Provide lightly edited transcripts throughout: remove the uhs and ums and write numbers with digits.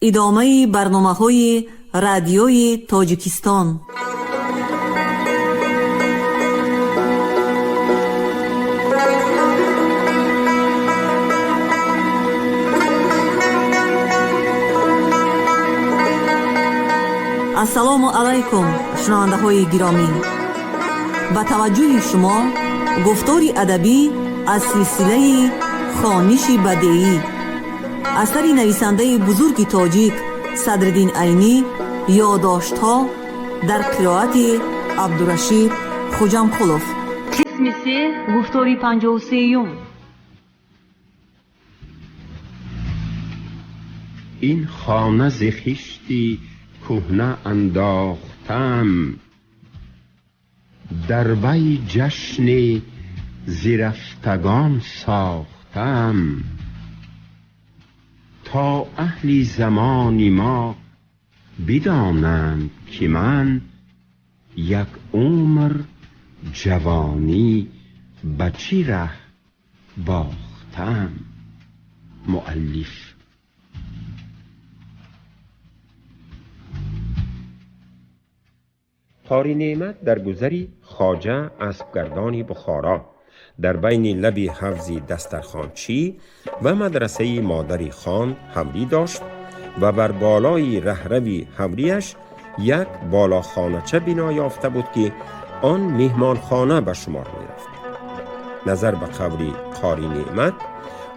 Идомаи барномаҳои Радиои Тоҷикистон. Ассалому алайкум, шунавандаҳои гиромӣ. Ба таваҷҷӯҳи шумо гуфтори адабӣ аз силсилаи «Хониши бадеӣ», асари нависандаи бузурги тоҷик Садриддин Айнӣ, «Ёдоштҳо», дар қироати Абдурашид Хуҷамқулов. Қисми се, гуфтори 53-юм. Ин хона зи хишти кӯҳна андохтам, дар вай ҷашни зирафтагон сохтам, то аҳли замони мо бидонанд, ки ман як умр ҷавонӣ ба чӣ раҳ бохтам. Муаллиф. Қори Неъмат дар гузари Хоҷа Аспгардони Бухоро дар байни лаби ҳавзи дастархончӣ ва мадрасаи модари хон ҳавлӣ дошт ва бар болои раҳрави ҳавлиаш як болохонача бино ёфта буд, ки он меҳмонхона ба шумор мерафт. Назар ба қавли Қори Неъмат,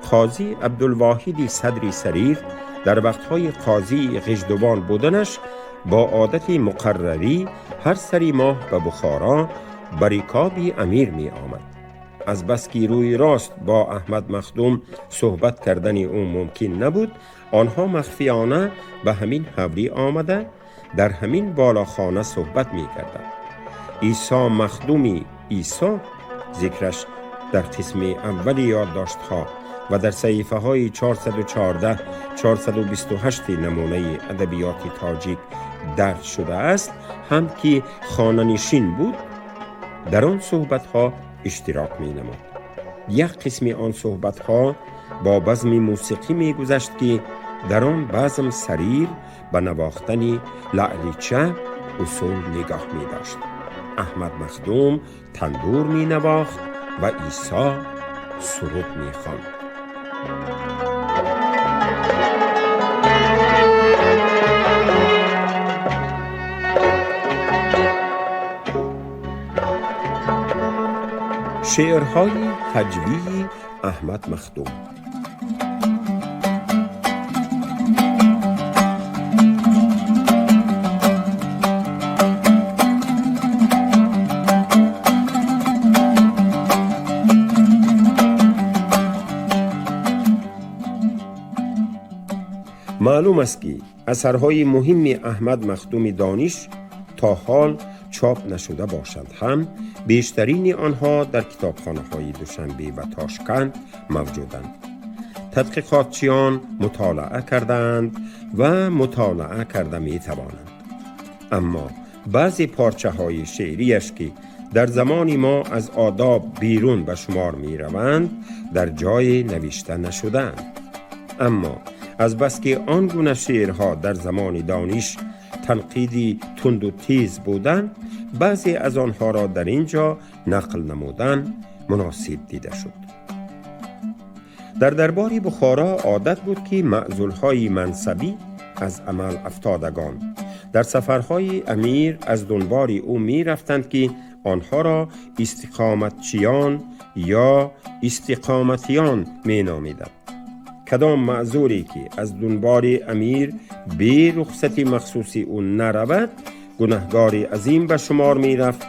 қозӣ Абдулвоҳиди Садри Сарир дар вақтҳои қозии Ғиждувон буданаш бо одати муқаррарӣ ҳар сари моҳ ба Бухоро ба рикоби амир меомад. Аз баски рӯи рост бо Аҳмад Махдум суҳбат кардани ӯ мумкин набуд, онҳо махфиёна ба ҳамин ҳавлӣ омада, дар ҳамин болохона суҳбат мекарданд. Исо Махдуми Исо, зикраш дар қисми аввали ёддоштҳо ва дар саҳифаҳои 414 428 намунаи адабиёти тоҷик дарҷ шудааст, ҳам ки хонанишин буд, дар он суҳбатҳо иштирок менамуд. Як қисми он суҳбатҳо бо базми мусиқӣ мегузашт, ки дар он базм сарир ба навохтани лаълича усул нигоҳ медошт. Аҳмад Махдум танбур менавохт ва Исо суруд мехонд. Шеърҳои ҳаҷвии Аҳмад Махдум. Маълум аст, ки асарҳои муҳимми Аҳмад Махдуми Дониш то ҳол чоп нашуда бошанд ҳам, бештарини онҳо дар китобхонаҳои Душанбе ва Тошканд мавҷуданд. Тадқиқотчиён мутолаа кардаанд ва мутолаа карда метавонанд. Аммо баъзе порчаҳои шеърияш, ки дар замони мо аз одоб берун ба шумор мераванд, дар ҷое навишта нашудаанд. Аммо азбаски он гуна шеърҳо дар замони Дониш танқиди тунду тез буданд, баъзе аз онҳоро дар ин ҷо нақл намудан муносиб дида шуд. Дар дарбори Бухоро одат буд, ки маъзулҳои мансабӣ, аз амал афтодагон, дар сафарҳои амир аз дунбори ӯ мерафтанд, ки онҳоро истиқоматчиён ё истиқоматиён меномиданд. Кадом маъзуре ки аз дунбори амир бе рухсати махсуси ӯ наравад, гунаҳгори азим ба шумор мерафт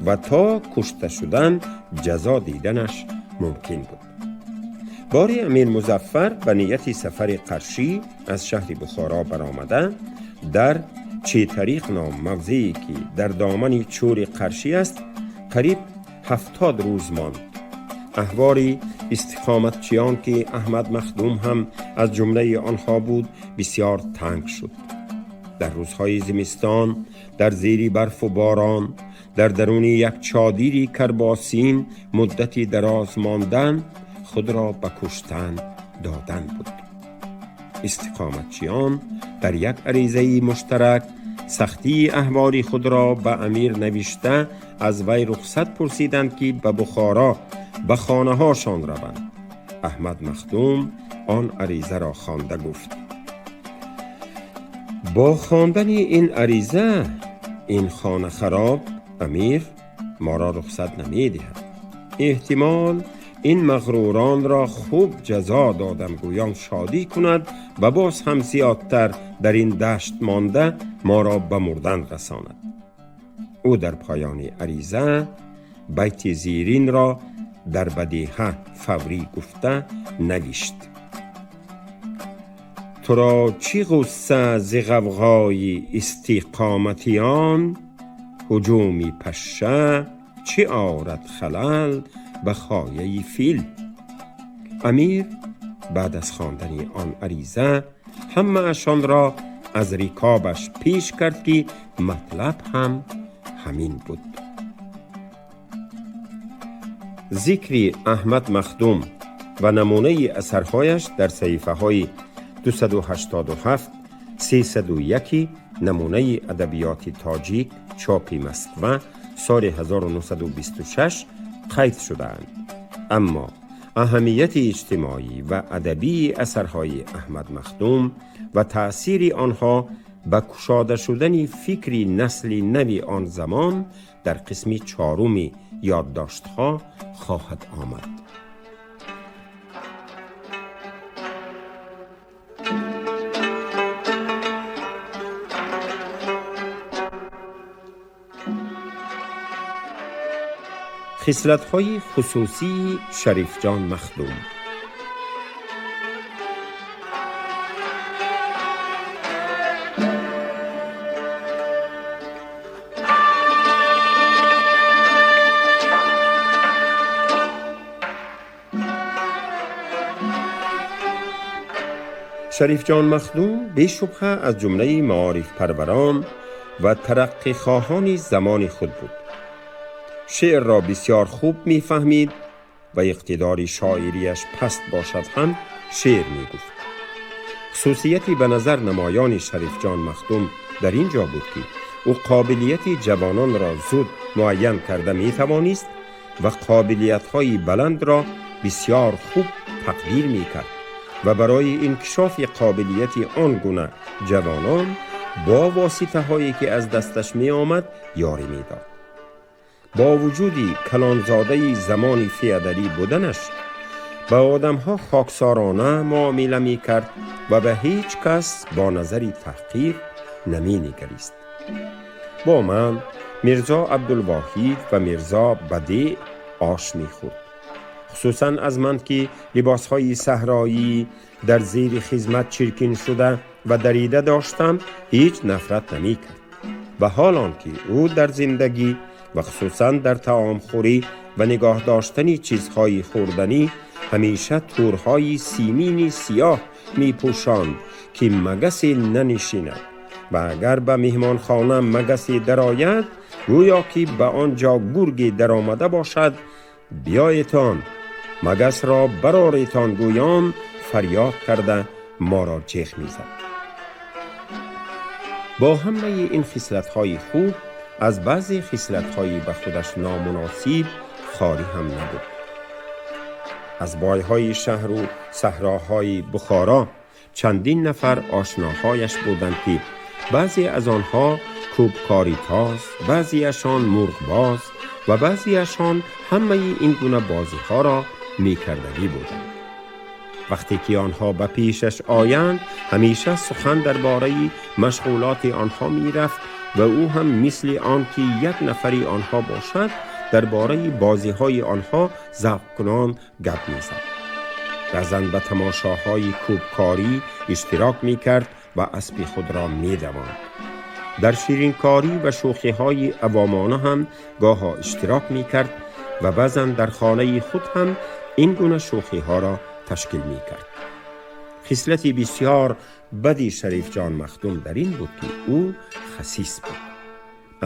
ва то кушта шудан ҷазо диданаш мумкин буд. Бори Амир Музаффар ба нияти сафари Қаршӣ аз шаҳри Бухоро баромада, дар Четариқ ном мавзее, ки дар домани чӯри Қаршӣ аст, қариб 70 рӯз монд. Аҳвори истиқоматчиён, ки Аҳмад Махдум ҳам аз ҷумлаи онҳо буд, бисёр танг шуд. Дар рӯзҳои зимистон, дар зери барфу борон, дар даруни як чодири карбосин муддати дароз мондан худро ба куштан додан буд. Истиқоматчиён дар як аризаи муштарак сахтии аҳволи худро ба амир навишта, аз вай рухсат пурсиданд, ки ба Бухоро ба хонаҳошон раванд. Аҳмад Махдум он аризаро хонда гуфт: бо хондани ин ариза ин хонахароб амир моро рухсат намедиҳад. Эҳтимол ин мағруронро хуб ҷазо додам гӯён шодӣ кунад ва боз ҳам зиёдтар дар ин дашт монда моро ба мурдан расонад. Ӯ дар поёни ариза байти зиринро дар бадеҳа фаврӣ гуфта навишт: туро чӣ ғусса зи ғавғои истиқоматиён, ҳуҷуми пашша чӣ орад халал ба хояи фил. Амир баъд аз хондани он ариза ҳамаашонро аз рикобаш пеш кард, ки матлаб ҳам ҳамин буд. Зикри Аҳмад Махдум ва намунаи асарҳояш дар саҳифаҳои 287, 301 намунаи адабиёти тоҷик, чопи Москва, соли 1926 қайд шудаанд. Аммо аҳамияти иҷтимоӣ ва адабии асарҳои Аҳмад Махдум ва таъсири онҳо ба кушода шудани фикри насли нави он замон дар қисми чоруми ёддоштҳо хоҳад омад. Хислатҳои хусусии Шарифҷон Махдум. Шарифҷон Махдум бешубҳа аз ҷумлаи маорифпарварон ва тараққихоҳони замони худ буд. Шеърро бисёр хуб мефаҳмид ва иқтидори шоирияш паст бошад ҳам шеър мегуфт. Хусусияти ба назар намоёни Шарифҷон Махдум дар ин ҷо буд, ки ӯ қобилияти ҷавононро зуд муайян карда метавонист ва қобилиятҳои баландро бисёр хуб тақдир мекард ва барои инкишофи қобилияти он гуна ҷавонон бо воситаҳое ки аз дасташ меомад ёрӣ медод. Бо вуҷуди калонзодаи замони феодалӣ буданаш ба одамҳо хоксорона муомила мекард ва ба ҳеҷ кас бо назари таҳқир наменигарист. Бо ман, Мирзо Абдулвоҳид ва Мирзо Бадеъ ош мехӯрд. Хусусан аз ман, ки либосҳои саҳроӣ дар зери хизмат чиркин шуда ва дарида доштам, ҳеҷ нафрат намекард. Ва ҳол он ки ӯ дар зиндагӣ ва хусусан дар таомхӯрӣ ва нигоҳ доштани чизҳои хӯрданӣ ҳамеша тӯрҳои симини сиёҳ мепӯшонд, ки магасе нанишинад, ва агар ба меҳмонхона магасе дарояд, гӯё ки ба он ҷо гурге даромада бошад, биёетон, магасро бароретон гӯён фарёд карда моро ҷеғ мезад. Бо ҳамаи ин хислатҳои хуб аз баъзе хислатҳои ба худаш номуносиб холӣ ҳам набуд. Аз бойҳои шаҳру саҳроҳои Бухоро чандин нафар ошноҳояш буданд, ки баъзе аз онҳо кӯбкоритоз, баъзеашон мурғбоз ва баъзеашон ҳамаи ин гуна бозиҳоро мекардагӣ буданд. Вақте ки онҳо ба пешаш оянд, ҳамеша сухан дар бораи машғулоти онҳо мерафт ва ӯ ҳам мисли он ки як нафари онҳо бошад, дар бораи бозиҳои онҳо завқкунон гап мезад. Баъзан ба тамошоҳои кӯбкорӣ иштирок мекард ва аспи худро медавонд. Дар ширинкорӣ ва шӯхиҳои авомона ҳам гоҳо иштирок мекард ва баъзан дар хонаи худ ҳам ин гуна шӯхиҳоро ташкил мекард. Хислати бисёр бади Шарифҷон Махдум дар ин буд, ки ӯ хасис буд.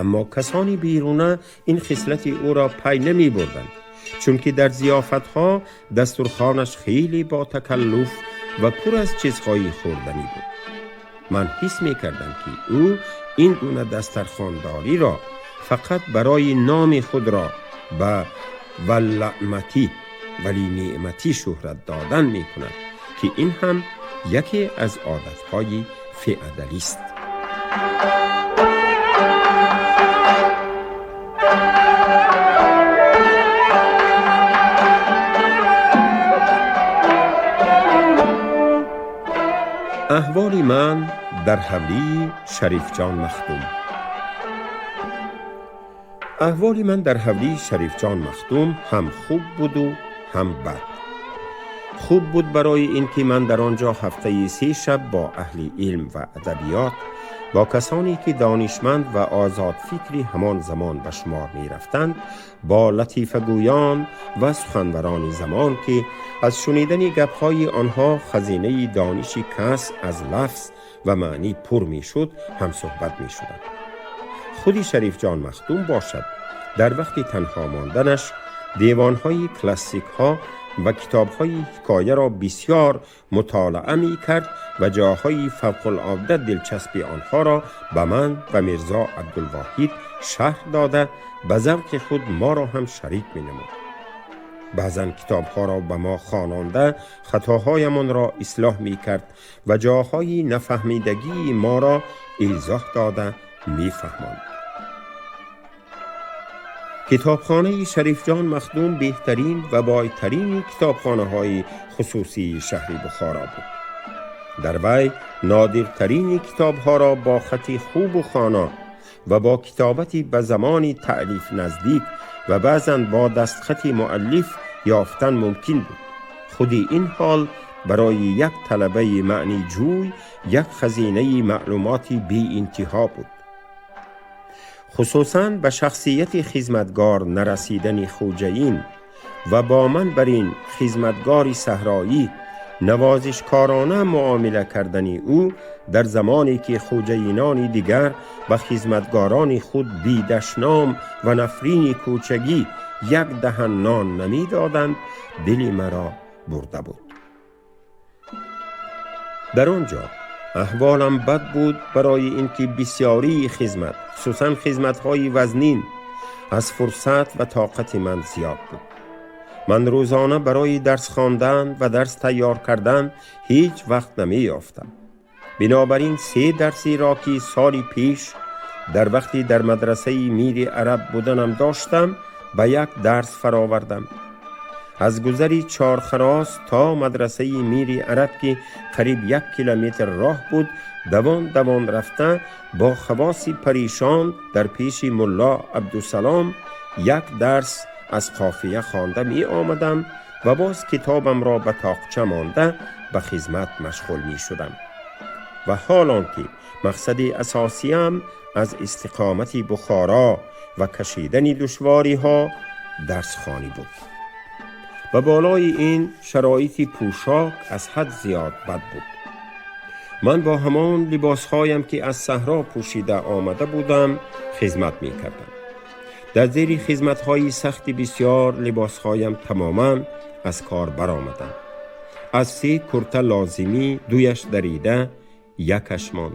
Аммо касони беруна ин хислати ӯро пай намебурданд, чунки дар зиёфатҳо дастурхонаш хеле бо такаллуф ва пур аз чизҳои хӯрданӣ буд. من حس می کردم که او این گونه دسترخوانداری را فقط برای نام خود را به ولعمتی ولی نعمتی شهرت دادن می کند که این هم یکی از عادتهای فئودالی است. احوال من در حولی شریف جان مخدوم. احوال من در حولی شریف جان مخدوم هم خوب بود و هم بد. خوب بود برای اینکه من در آنجا هفته 3 شب با اهل علم و ادبیات، با کسانی که دانشمند و آزاد فکری همان زمان به شمار می رفتند، با لطیفه گویان و سخنوران زمان که از شنیدن گپهای آنها خزینه دانش کس از لفظ و معنی پر می شد، هم صحبت می شدند. خودی شریف جان مخدوم باشد در وقت تنها ماندنش دیوانهای کلاسیک ها و کتاب‌های حکایه را بسیار مطالعه می‌کرد و جاهای فوق العاده دلچسب آنها را به من و میرزا عبدالواحد شرح داده به ذوق خود ما را هم شریک می‌نمود. بعضاً کتاب‌ها را به ما خوانانده خطاهایمان را اصلاح می‌کرد و جاهای نفهمیدگی ما را ایضاح داده می‌فهماند. کتابخانه شریف جان مخدوم بهترین و بایترین کتابخانه های خصوصی شهر بخارا بود. در وی نادرترین کتابها را با خط خوب و خوانا و با کتابتی به زمان تألیف نزدیک و بعضاً با دستخط مؤلف یافتن ممکن بود. خودی این حال برای یک طلبه معنی جوی یک خزینه معلوماتی بی انتها بود. خصوصاً به شخصیت خدمتگار نرسیدن خوجه‌این و با من بر این خدمتگار صحرایی نوازشکارانه معامله کردن او در زمانی که خوجه‌اینان دیگر به خدمتگاران خود بی دشنام و نفرین کوچگی یک دهن نان نمی دادند، دل مرا برده بود. در آنجا احوالم بد بود برای اینکه بسیاری خدمت، خصوصا خدمت‌های وزنین، از فرصت و طاقت من زیاد بود. من روزانه برای درس خواندن و درس تیار کردن هیچ وقت نمی یافتم. بنابراین 3 درسی را که سال پیش در وقتی در مدرسه میر عرب بودنم داشتم به یک درس فراوردم. از گذری چارخراس تا مدرسه میر عرب که قریب 1 کیلومتر راه بود، دوان دوان رفته با خواص پریشان در پیش ملا عبدالسلام یک درس از قافیه خوانده می آمدم و باز کتابم را به تاقچه مانده به خدمت مشغول می شدم. و حال آن که مقصد اساسیم از استقامت بخارا و کشیدن دشواری ها درس خوانی بود. و بالای این شرایط پوشاک از حد زیاد بد بود. من با همان لباسهایم که از صحرا پوشیده آمده بودم خدمت می کردم. در زیر خدمت‌های سخت بسیار لباسهایم تماما از کار برآمدند. از 3 کرته لازمی 2 دریده، 1 ماند.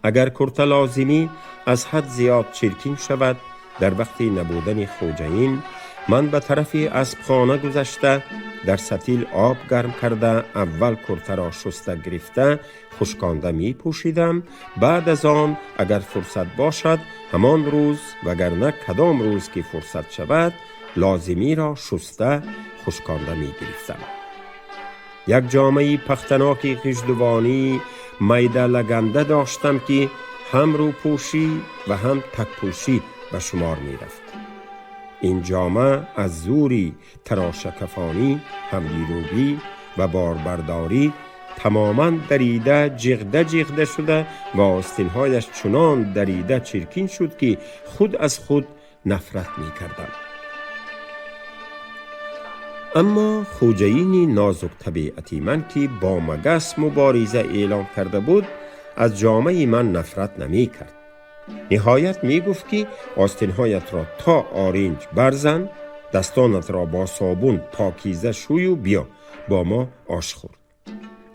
اگر کرته لازمی از حد زیاد چرکین شود، در وقت نبودن خوجه‌این من به طرف اسبخانه گذشته در سطیل آب گرم کرده اول کرته را شسته گرفته خشکانده می پوشیدم. بعد از آن اگر فرصت باشد همان روز، وگرنه کدام روز که فرصت شود لازمی را شسته خشکانده می گرفتم. یک جامعه پختناک قشدوانی میده لگنده داشتم که هم روپوشی و هم تکپوشی به شمار می رفت. این جامعه از زوری تراشکفانی، حملیروبی و باربرداری تماما دریده جغده جغده شده و آستینهایش چنان دریده چرکین شد که خود از خود نفرت می کردم. اما خوجه‌این نازک طبیعتی من که با مگس مبارزه اعلام کرده بود از جامعه من نفرت نمی کرد. نهایت می گفت که آستینهایت را تا آرنج برزن، دستانت را با صابون پاکیزه شوی و بیا با ما آش خور.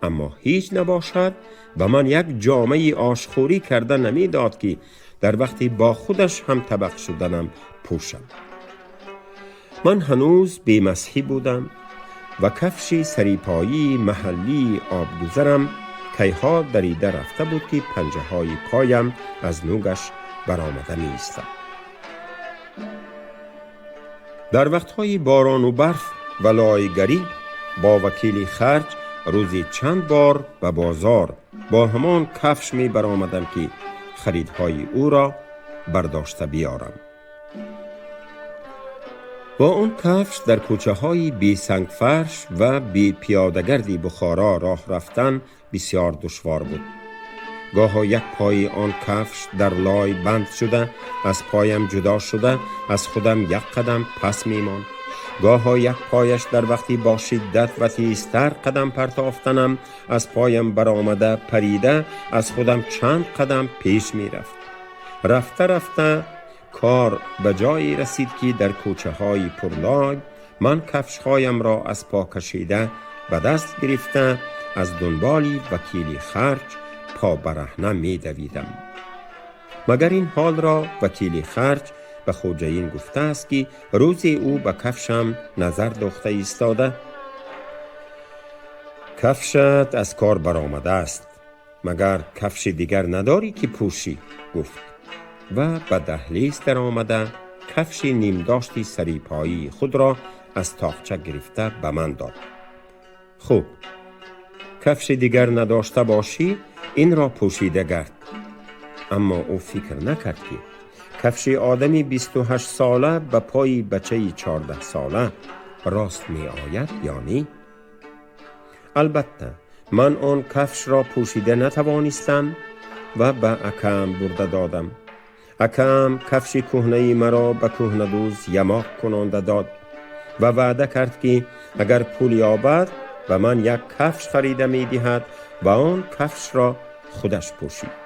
اما هیچ نباشد به من یک جامه آشخوری کرده نمیداد که در وقتی با خودش هم طبق شدنم پوشم. من هنوز بی‌مسحی بودم و کفش سریپایی محلی آبگذرم کیها دریده رفته بود که پنجه های پایم از نوگش برآمده می ایستاد. در وقتهای باران و برف و لایگری با وکیل خرج روزی چند بار به بازار با همان کفش می برآمدم که خریدهای او را برداشته بیارم. با آن کفش در کوچه های بی سنگ فرش و بی پیاده‌گردی بخارا راه رفتن بسیار دشوار بود. گاها یک پای آن کفش در لای بند شده، از پایم جدا شده، از خودم یک قدم پس می ماند. گاها یک پایش در وقتی با شدت و تیزتر قدم پرتافتنم از پایم برآمده پریده از خودم چند قدم پیش می رفت. رفته رفته کار به جایی رسید که در کوچه های پرلای من کفشهایم را از پا کشیده به دست گرفته از دنبالی وکیل خرج پا برهنه می دویدم. مگر این حال را وکیل خرج به خوجه‌این گفته است که روزی او به کفشم نظر دوخته ایستاده: کفشت از کار برآمده است، مگر کفش دیگر نداری که پوشی؟ گفت و به دهلیز در آمده کفش نیم داشتی سریپایی خود را از تاقچه گرفته به من داد. خوب، کفش دیگر نداشته باشی این را پوشیده گرد. اما او فکر نکرد که کفش آدمی 28 ساله به پای بچه 14 ساله راست می آید یا نی؟ البته من آن کفش را پوشیده نتوانستم و به اکم برده دادم. اکم کفش کهنه مرا به کهنه دوز یماق کنانده داد و وعده کرد که اگر پول یابد به من یک کفش خریده می دهد و آن کفش را خودش پوشید.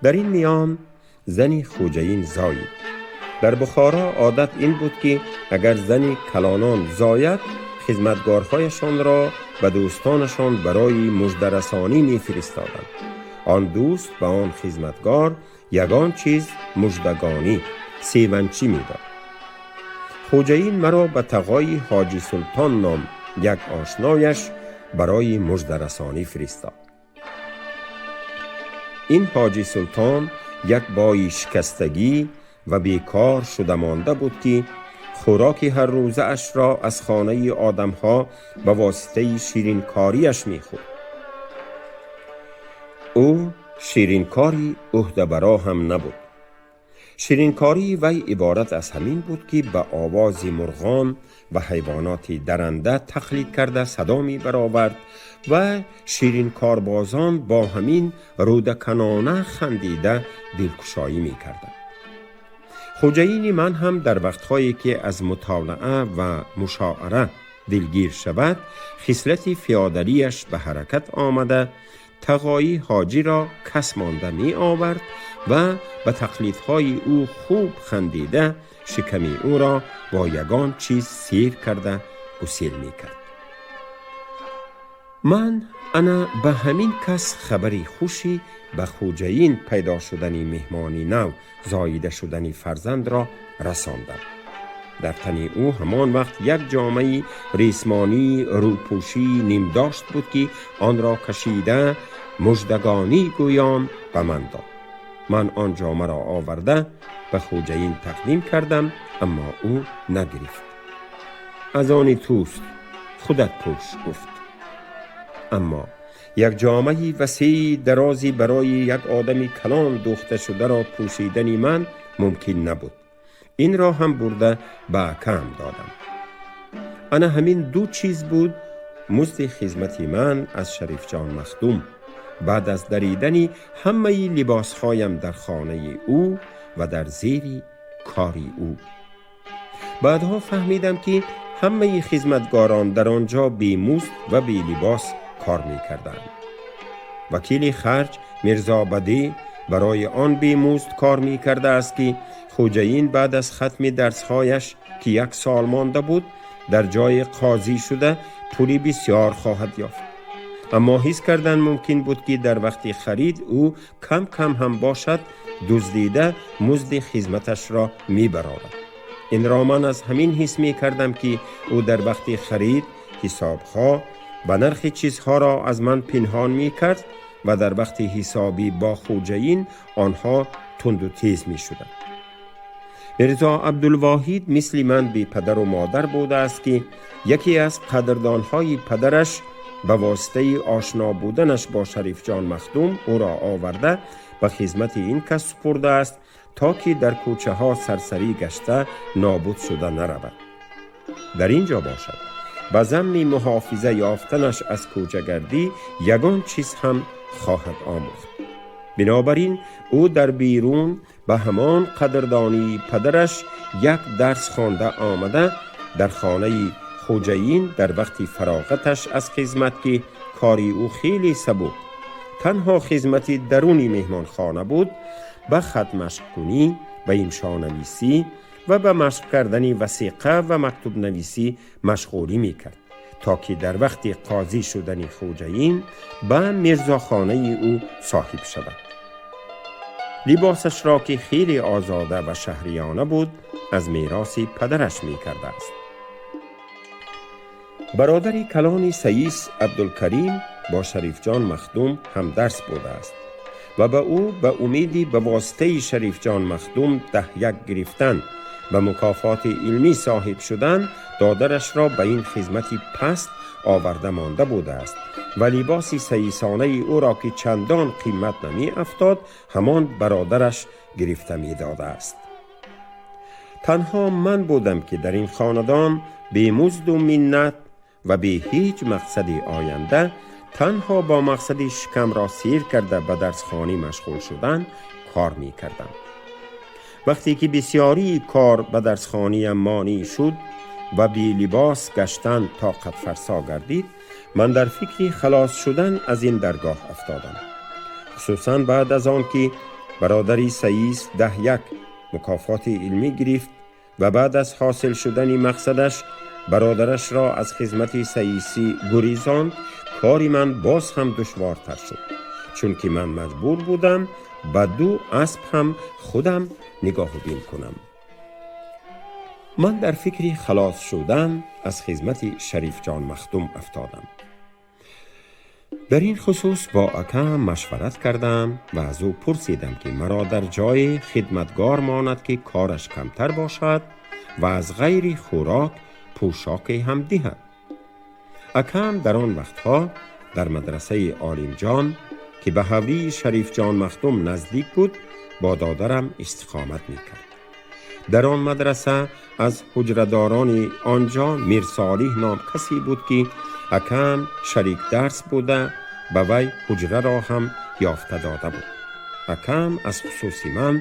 در این میان زنی خوجه‌این زایید. در بخارا عادت این بود که اگر زنی کلانان زاید خدمتگارهایشان را به دوستانشان برای مژده رسانی می فرستادند. آن دوست به آن خدمتگار یگان چیز مژدگانی سیونچی می داد. خوجه‌این مرا به تقای حاجی سلطان نام یک آشنایش برای مژده رسانی فرستاد. این حاجی سلطان یک بای شکستگی و بیکار شده مانده بود که خوراک هر روزه اش را از خانه آدمها به واسطه شیرینکاریش میخورد. او شیرینکاری عهده برا هم نبود. شیرینکاری وی عبارت از همین بود که به آواز مرغان و حیوانات درنده تقلید کرده صدا می برآورد و شیرینکاربازان با همین رودکنانه خندیده دلکشایی می کردند. خوجه‌این من هم در وقتهایی که از مطالعه و مشاعره دلگیر شود خصلت فیادریش به حرکت آمده تقایی حاجی را کس مانده می آورد و به تقلیدهای او خوب خندیده شکمی او را با یگان چیز سیر کرده گسیل می کرد. من انا به همین کس خبری خوشی به خوجه‌این پیدا شدن مهمانی نو زاییده شدن فرزند را رساندم. در تن او همان وقت یک جامه ریسمانی روپوشی نیم داشت بود که آن را کشیده مژدگانی گویان به من داد. من آن جامه را آورده به خوجه‌این تقدیم کردم، اما او نگرفت. از آن توست، خودت پوش، گفت. اما یک جامه وسیع درازی برای یک آدم کلان دوخته شده را پوشیدن من ممکن نبود. این را هم برده به کم دادم. انا همین دو چیز بود مزد خدمت من از شریف جان مخدوم بعد از دریدن همه لباسهایم در خانه او و در زیر کاری او. بعدها فهمیدم که همه خدمتگاران در آنجا بی مزد و بی لباس کار می کردند. وکیل خرج میرزا بدی برای آن بی مزد کار می کرده است که خوجه‌این بعد از ختم درسهایش که 1 سال مانده بود در جای قاضی شده پولی بسیار خواهد یافت. Аммо ҳис кардан мумкин буд, ки дар вақти харид ӯ кам кам ҳам бошад дуздида музди хизматашро мебарорад. Инро ман аз ҳамин ҳис мекардам, ки ӯ дар вақти харид ҳисобҳо ба нархи чизҳоро аз ман пинҳон мекард ва дар вақти ҳисобӣ бо хӯҷаин онҳо тунду тез мешуданд. Мирзо Абдулвоҳид мисли ман бепадару модар будааст, ки яке аз қадрдонҳои падараш ба воситаи ошно буданаш бо Шарифҷон Махдум ӯро оварда ба хизмати ин кас супурдааст, то ки дар кӯчаҳо сарсарӣ гашта нобуд шуда наравад. Дар ин ҷо бошад, ба замми муҳофиза ёфтанаш аз кӯчагардӣ ягон чиз ҳам хоҳад омӯхт. Бинобар ин ӯ дар берун ба ҳамон қадрдонии падараш як дарс хонда омада, дар хонаи хӯҷаин дар вақти фароғаташ аз хизмат, ки кори ӯ хеле сабук, танҳо хизмати даруни меҳмонхона буд, ба хатмашқкунӣ, ба иншонависӣ ва ба машқ кардани васиқа ва мактубнависӣ машғулӣ мекард, то ки дар вақти қозӣ шудани хӯҷаин ба мирзохонаи ӯ соҳиб шавад. Либосашро, ки хеле озода ва шаҳриёна буд, аз мероси падараш мекардааст. Бародари калони саис Абдулкарим бо Шарифҷон Махдум ҳамдарс будааст ва ба ӯ ба умеди ба воситаи Шарифҷон Махдум 10-1 гирифтан, ба мукофоти илмӣ соҳиб шудан, додарашро ба ин хизмати паст оварда монда будааст ва либоси саисонаи ӯро, ки чандон қимат намеафтод, ҳамон бародараш гирифта медодааст. Танҳо ман будам, ки дар ин хонадон бемузду миннат ва бе ҳеҷ мақсади оянда, танҳо бо мақсади шикамро сер карда ба дарсхонӣ машғул шудан кор мекардам. Вақте ки бисёрии кор ба дарсхониям монеъ шуд ва белибос гаштан тоқатфарсо гардид, ман дар фикри халос шудан аз ин даргоҳ афтодам. Хусусан баъд аз он ки бародари саис 10-1 мукофоти илмӣ гирифт ва баъд аз ҳосил шудани мақсадаш бародарашро аз хизмати саисӣ гурезонд, кори ман боз ҳам душвортар шуд, чунки ман маҷбур будам ба ду асп ҳам худам нигоҳубин кунам. Ман дар фикри халос шудан аз хизмати Шарифҷон Махдум афтодам. Дар ин хусус бо акам машварат кардам ва аз ӯ пурсидам, ки маро дар ҷое хидматгор монад, ки кораш камтар бошад ва аз ғайри хӯрок пӯшоке ҳам диҳад. Акам дар он вақтҳо дар мадрасаи Олимҷон, ки ба ҳавлии Шарифҷон Махдум наздик буд, бо додарам истиқомат мекард. Дар он мадраса аз ҳуҷрадорони он ҷо Мирсолиҳ ном касе буд, ки акам шарик дарс буда, ба вай ҳуҷраро ҳам ёфта дода буд. Акам аз хусуси ман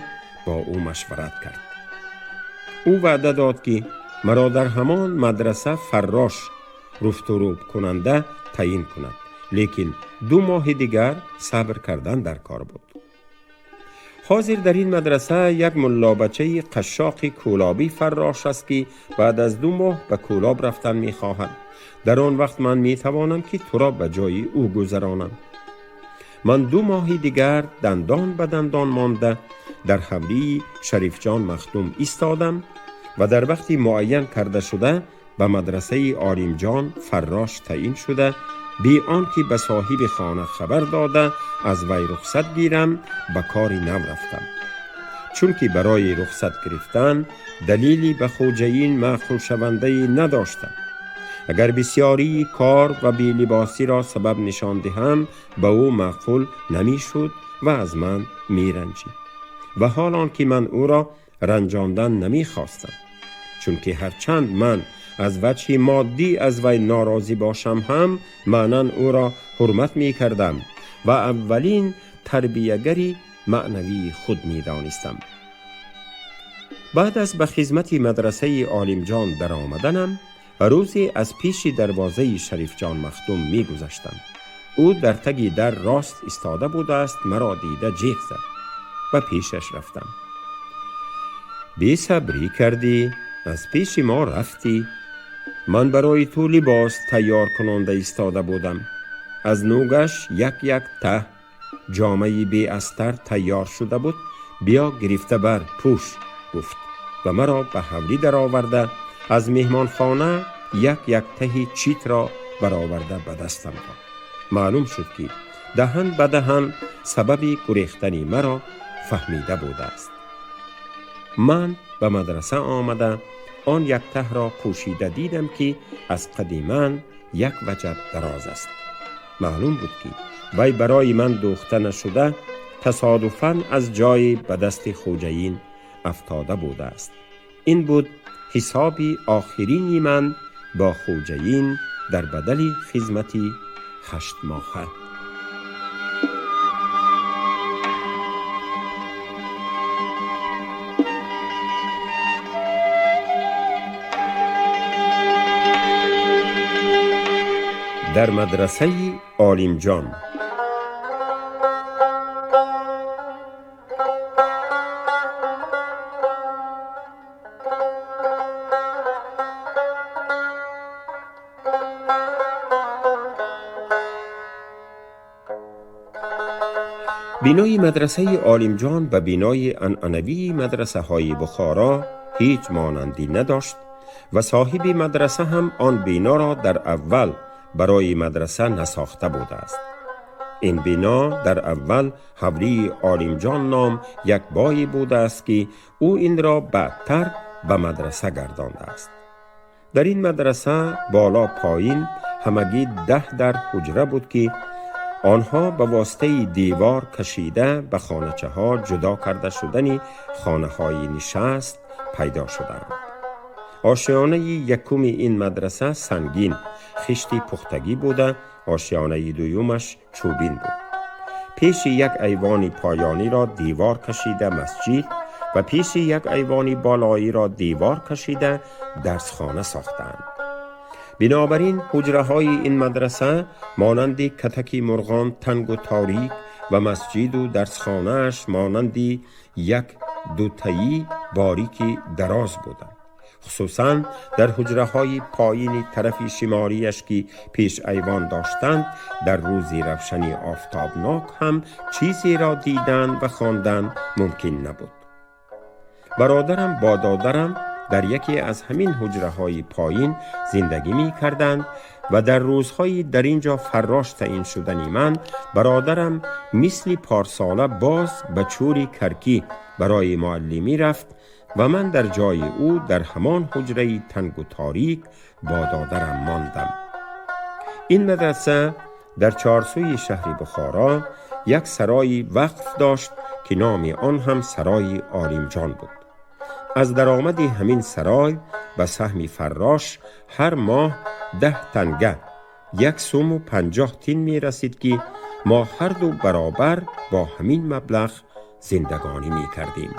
бо ӯ машварат кард. Ӯ ваъда дод, ки маро дар ҳамон мадраса фаррош, руфтурӯбкунанда таъин кунад, лекин 2 моҳи дигар сабр кардан дар кор буд. Ҳозир дар ин мадраса як муллобачаи қашшоқи кӯлобӣ фаррош аст, ки баъд аз 2 моҳ ба Кӯлоб рафтан мехоҳад. Дар он вақт ман метавонам, ки туро ба ҷои ӯ гузаронам. Ман 2 моҳи дигар дандон ба дандон монда дар ҳавлии Шарифҷон Махдум истодам ва дар вақти муайян карда шуда ба мадрасаи Олимҷон фаррош таъин шуда, бе он ки ба соҳиби хона хабар дода аз вай рухсат гирам, ба кори нав рафтам, чунки барои рухсат гирифтан далели ба хӯҷаин маъқулшавандае надоштам. Агар бисёрии кор ва белибосиро сабаб нишон диҳам, ба ӯ маъқул намешуд ва аз ман меранҷид, ва ҳол он ки ман ӯро ранҷондан намехостам, чунки ҳарчанд ман аз ваҷҳи моддӣ аз вай норозӣ бошам ҳам, маънан ӯро ҳурмат мекардам ва аввалин тарбиягари маънавии худ медонистам. Баъд аз ба хизмати мадрасаи Олимҷон даромаданам, рӯзе аз пеши дарвозаи Шарифҷон Махдум мегузаштам. Ӯ дар таги дар рост истода будааст, маро дида ҷеғ зад. Ба пешаш рафтам. Бесабрӣ кардӣ, аз пеши мо рафтӣ. Ман барои ту либос тайёр кунонда истода будам. Аз нӯгаш як як таҳ ҷомаи беастар тайёр шуда буд. Биё, гирифта бар, пӯш, гуфт ва маро ба ҳавлӣ дароварда, аз меҳмонхона як як таҳи читро бароварда ба дастам дод. Маълум шуд, ки даҳан ба даҳан сабаби гурехтани маро фаҳмида будааст. Ман ба мадраса омада, он як таҳро пӯшида дидам, ки аз қади ман як ваҷаб дароз аст. Маълум буд, ки вай барои ман дӯхта нашуда, тасодуфан аз ҷое ба дасти хоҷаин афтода будааст. Ин буд ҳисоби охирини ман бо хоҷаин дар бадали хизмати 8 моҳа. Дар мадрасаи Олимҷон. Бинои мадрасаи Олимҷон ба бинои анъанавии мадрасаҳои Бухоро ҳеҷ монандӣ надошт ва соҳиби мадраса ҳам он биноро дар аввал барои мадраса насохта будааст. Ин бино дар аввал ҳавлии Олимҷон ном як бое будааст, ки ӯ инро баъдтар ба мадраса гардондааст. Дар ин мадраса боло поин ҳамагӣ 10 дар ҳуҷра буд, ки онҳо ба воситаи девор кашида ба хоначаҳо ҷудо карда шудани хонаҳои нишаст пайдо шуданд. Ошиёнаи якуми ин мадраса сангин, хишти пухтагӣ буда, ошиёнаи дуюмаш чӯбин буд. Пеши як айвони поёниро девор кашида масҷид ва пеши як айвони болоиро девор кашида дарсхона сохтаанд. Бинобар ин ҳуҷраҳои ин мадраса монанди катаки мурғон тангу торик ва масҷиду дарсхонааш монанди як дутаи борики дароз буданд. Хусусан дар ҳуҷраҳои поини тарафи шимориаш, ки пеш айвон доштанд, дар рӯзи равшани офтобнок ҳам чизеро дидан ва хондан мумкин набуд. Бародарам бо додарам дар яке аз ҳамин ҳуҷраҳои поин зиндагӣ мекарданд ва дар рӯзҳои дар ин ҷо фаррош таъин шудани ман бародарам мисли порсола боз ба чӯри каркӣ барои муаллимӣ рафт ва ман дар ҷои ӯ дар ҳамон ҳуҷраи тангу торик бо додарам мондам. Ин мадраса дар чорсӯи шаҳри Бухоро як сарои вақф дошт, ки номи он ҳам сарои Олимҷон буд. Аз даромади ҳамин сарой ба саҳми фаррош ҳар моҳ 10 танга, 1 суму 50 тин мерасид, ки мо ҳарду баробар бо ҳамин маблағ зиндагонӣ мекардем.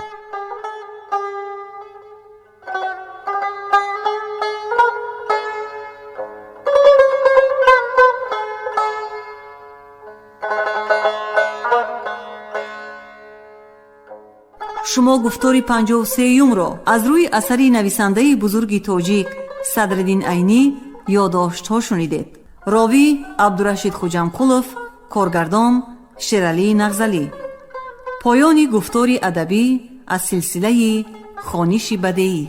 Шумо гуфтори 53-юмро аз рӯи асари нависандаи бузурги тоҷик Садриддин Айнӣ «Ёдоштҳо» шунидед. Ровӣ Абдурашид Хуҷамқулов, коргардон Шералӣ Нағзалӣ. Поёни гуфтори адабӣ аз силсилаи «Хониши бадеӣ».